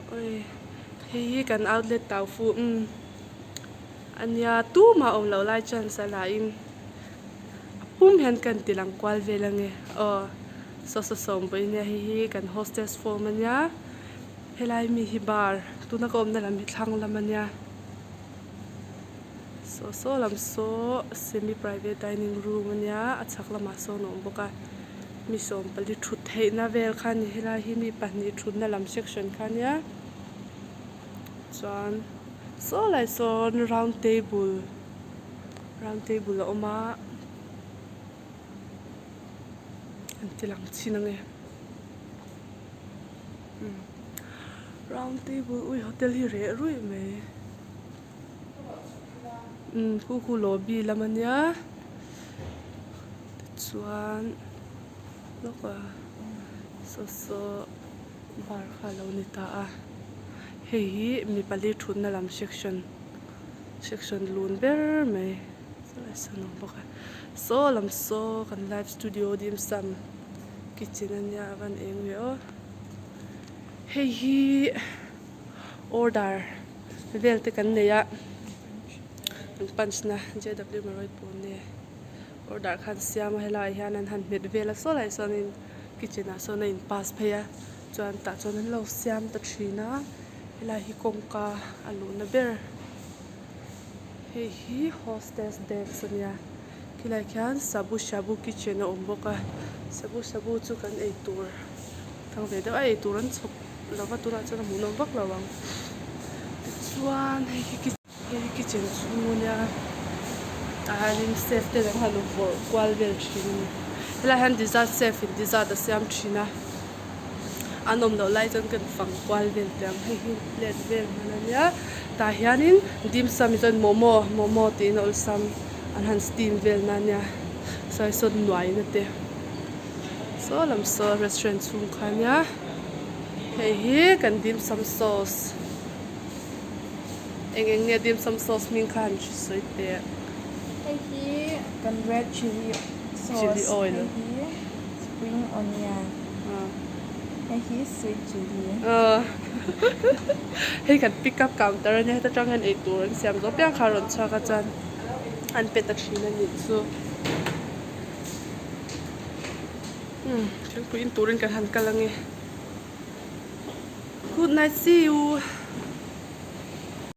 Oi hei hi kan outlet tau fu umm ania tumah awm loh lai chance a la in a pum hian kan ti lang kual vel ange aw saw saw sawm pawh ania hei hi kan hostess form ania helai mi hi bar tuna ka awmna lam hi thlang lam ania saw saw lam saw semi private dining room ania a chhak lamah sawn a awm bawk a. Mi sawmpali thut theihna vel kha a ni helai hi mi pahnih thutna lam section kha a nia chuan saw lai sawn round table round table a awm a an ti lang chin ang e umm round table ui hotel hi reh ruih mai umm khu khu lobby lam a nia. Tichuan lawk a saw saw bar kha a lo ni ta a hei hi mi pali thutna lam section section lun ber mai saw sawn a awm bawk a saw lam saw kan live studio dim sum kitchen ania a van eng ve aw hei hi order vel te kan nei a an punch na J W Marriott Pune. Order khan siam a helaiah hian an han hmet vel a saw lai sawnin kitchen ah sawn a in pass phei a chuan tah chuan an lo siam ta thin a helai hi kawngka a luhna ber hei hi hostess desk a nia khilai khian shabu shabu kitchen a awm bawk a shabu shabu chu kan ei tur thang ve deuh a ei tur an chhawp lova tunah chuan a hmuhnawm vak lo ang tichuan hei hi. Hei hi kitchen chhung a nia tah hianin chef te dang han vawrh kual vel thin a ni helai hian dessert chef in dessert a siam thin a an awm loh lai chuan kan fang kual vel teh ang hei hi plate vel hman a nia tah hianin dim sum hi chuan momo momo tiin a awlsam an han steam vel na ania sawi sawn nuai na te saw lam saw restaurant chhung kha ania hei hi kan dim sum sauce. Eng eng nge dim sum sauce hming kha han sawi teh. Hei hi kan red chilli sauce. Chilli oil. Hei hi spring onion. Hei hi sweet chilli. Hei kan pick up counter ania heta tang hian eitur an siam zawh piang kha a rawn chhuak a chuan an pe ta thin a nih chu. Umm thingpui in turin kan han kal ange. Good night see you.